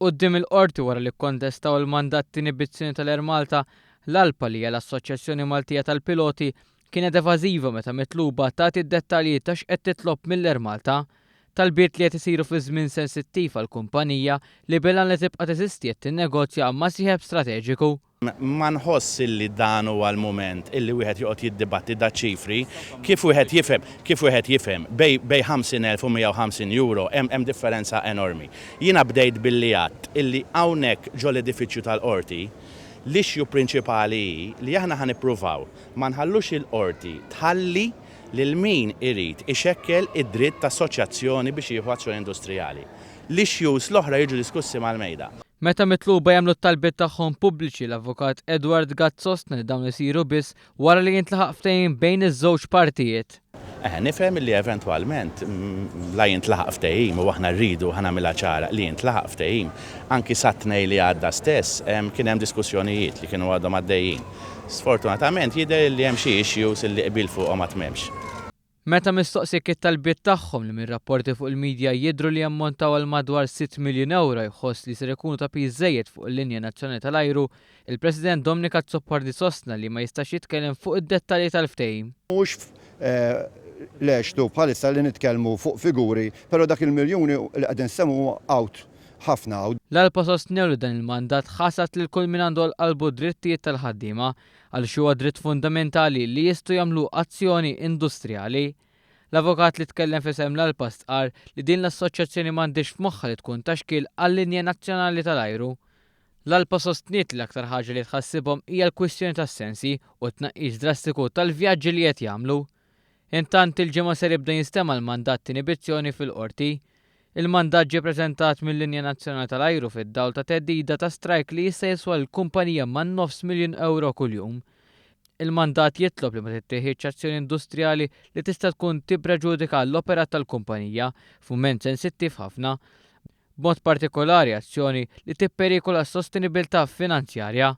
Quddiem il-Qorti wara li kkontestaw il-mandat t'inibizzjoni tal-Air Malta, l-ALPA li hija l-Assoċjazzjoni Maltija tal-Piloti kienet evażiva meta mitluba tagħti d-dettalji ta' x'qed titlob mill-Air Malta. Talbiet li qed isiru fi żmien sensittiv għall-kumpanija li bil-għan li tibqa' teżisti qed tinnegozja ma' sieħeb strateġiku. Ma nħoss illi dan huwa l-mument illi wieħed joqgħod jiddibatti daċ-ċifri. Kif wieħed jifhem, kif wieħed jifhem, bejn bejn 50,000 u 150 euro hemm hemm differenza enormi. Jiena bdejt billi għedt illi hawnhekk ġol-edifiċju tal-Qorti, l-issue prinċipali hi li aħna ħa nippruvaw ma nħallux il-Qorti tħalli lil min irid ixekkel id-dritt ta' assoċjazzjoni biex jieħu azzjoni industrijali. L-issues l-oħra jiġu diskussi mal-mejda. Meta mitluba jagħmlu t-talbiet tagħhom pubbliċi, l-Avukat Edward Gatt sostna li dawn isiru biss wara li jintlaħaq ftehim bejn iż-żewġ partijiet. Eħe, nifhem li eventwalment la jintlaħaq ftehim, u aħna rridu, ħa nagħmilha ċara, li jintlaħaq ftehim, anki sat-Tnejn li għadda stess kien hemm diskussjonijiet li kienu għadhom għaddejjin. Sfortunatament jidher li hemm xi issues li qbil fuqhom għad m'hemmx. Meta mistoqsi jekk it-talbiet tagħhom li minn rapporti fuq il-midja jidhru li jammontaw għal madwar 6 miljun ewro jħoss li ser ikunu ta' piż żejjed fuq il-linja nazzjonali tal-ajru, il-President Dominic Azzopardi sostna li ma jistax jitkellem fuq id-dettalji tal-ftehim. Mhux lest bħalissa li nitkellmu fuq figuri, però dak il-miljuni li qegħdin semmu out ħafna. L-ALPA sostnew li dan il-mandat ħasad lil kull min għandu għal qalbu drittijiet tal-ħaddiema għal huwa dritt fundamentali li jistgħu jagħmlu azzjoni industrijali. L-avukat li tkellem f'isem l-ALPA stqar li din l-assoċjazzjoni m'għandix f'moħħa li tkun ta' xkiel għal-linja nazzjonali tal-ajru. L-ALPA sostniet li l-aktar ħaġa li tħassibhom hija l-kwistjoni tas-sensji u t-tnaqqis drastiku tal-vjaġġi li qed jagħmlu. Intant il-Ġimgħa ser jibda jinstema' l-mandat t'inibizzjoni fil-qorti. Il-mandat ġie preżentat mill-Linja Nazzjonali tal-Ajru fid-dawl ta' theddida ta' strajk li jista' jiswa l-kumpanija ma' 500,000 euro kuljum. Il-mandat jitlob li ma tittieħidx azzjoni industrijali li tista' tkun tippreġudika l-operat tal-kumpanija f'mument sensittiv ħafna, b'mod partikolari azzjoni li tipperikola s-sostenibilità finanzjarja.